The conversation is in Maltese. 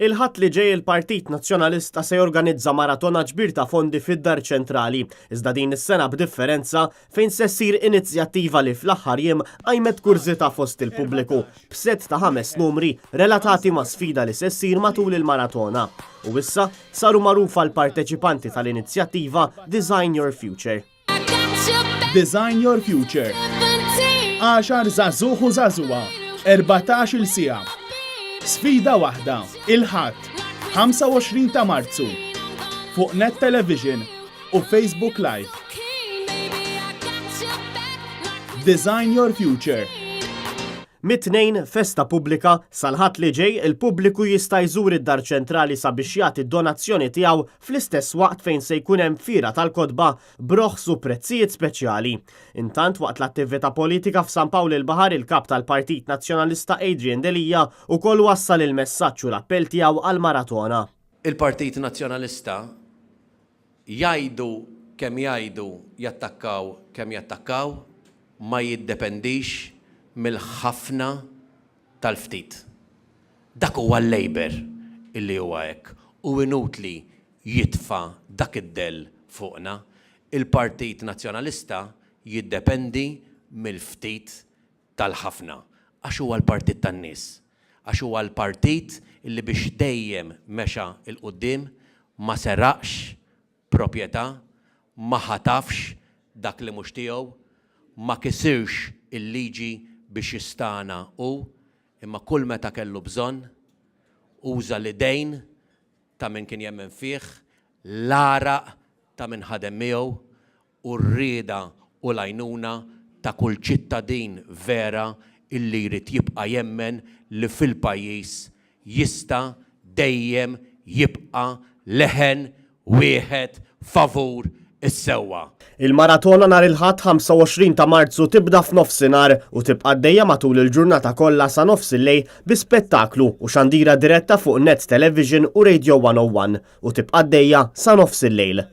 Il-Ħadd li ġej il-Partit Nazzjonalista se jorganizza maratona ġbir ta' fondi fid-Dar Ċentrali, iżda din is-sena b'differenza fejn se ssir inizjattiva li fl-aħħar jiem qajmet kurżità fost il-pubbliku b'sett ta' ħames numri relatati ma' sfida li se ssir matul il-maratona. U issa saru magħrufa l-parteċipanti tal-inizjattiva Design Your Future. Design Your Future. Għaxar żagħżugħ u żagħżugħa, 14-il siegħa. Sfida waħda, il-Ħadd, 25 ta' Marzu, fuq Net Television u Facebook Live. Design Your Future. Mit-Tnejn, festa pubblika, sal-Ħadd li ġej, il-pubbliku jista' jżur id-Dar Ċentrali sabiex jagħti d-donazzjoni tiegħu fl-istess waqt fejn se jkun hemm fiera tal-kotba b'roħs u prezzijiet speċjali. Intant waqt l-attività politika f'San Pawl il-Baħar il-Kap tal-Partit Nazzjonalista Adrian Delia wkoll wassal il-messaġġ u l-appell tiegħu għall-maratona. Il-Partit Nazzjonalista Jgħidu kemm jgħidu, jattakkaw kemm jattakkaw, ma jiddependix mill-ħafna tal-ftit. Dak huwa l-Labour illi huwa hekk u inutli jitfa' dak id-dell fuqna. Il-Partit Nazzjonalista jiddependi mill-ftit tal-ħafna għax huwa l-partit tan-nies, għax huwa l-partit li biex dejjem mexa 'l quddiem ma seraqx proprjetà, ma ħatafx dak li mhux tiegħu, ma kisirx il-liġi biex jistagħna hu, imma kull meta kellu bżonn, uża l-idejn ta' min kien jemmen fih, l-għaraq ta' min ħadem miegħu u r-rieda u l-għajnuna ta' kull ċittadin vera illi jrid jibqa' jemmen li fil-pajjiż jista' dejjem jibqa' leħen wieħed favur is-sewwa. Il-maratona nhar il-Ħadd 25 ta' Marzu tibda f'nofsinhar u tibqa' għaddejja matul il-ġurnata kollha sa nofsillejl bi spettaklu u xandira diretta fuq Net Television u Radio 101 u tibqa' għaddejja sa nofsillejl.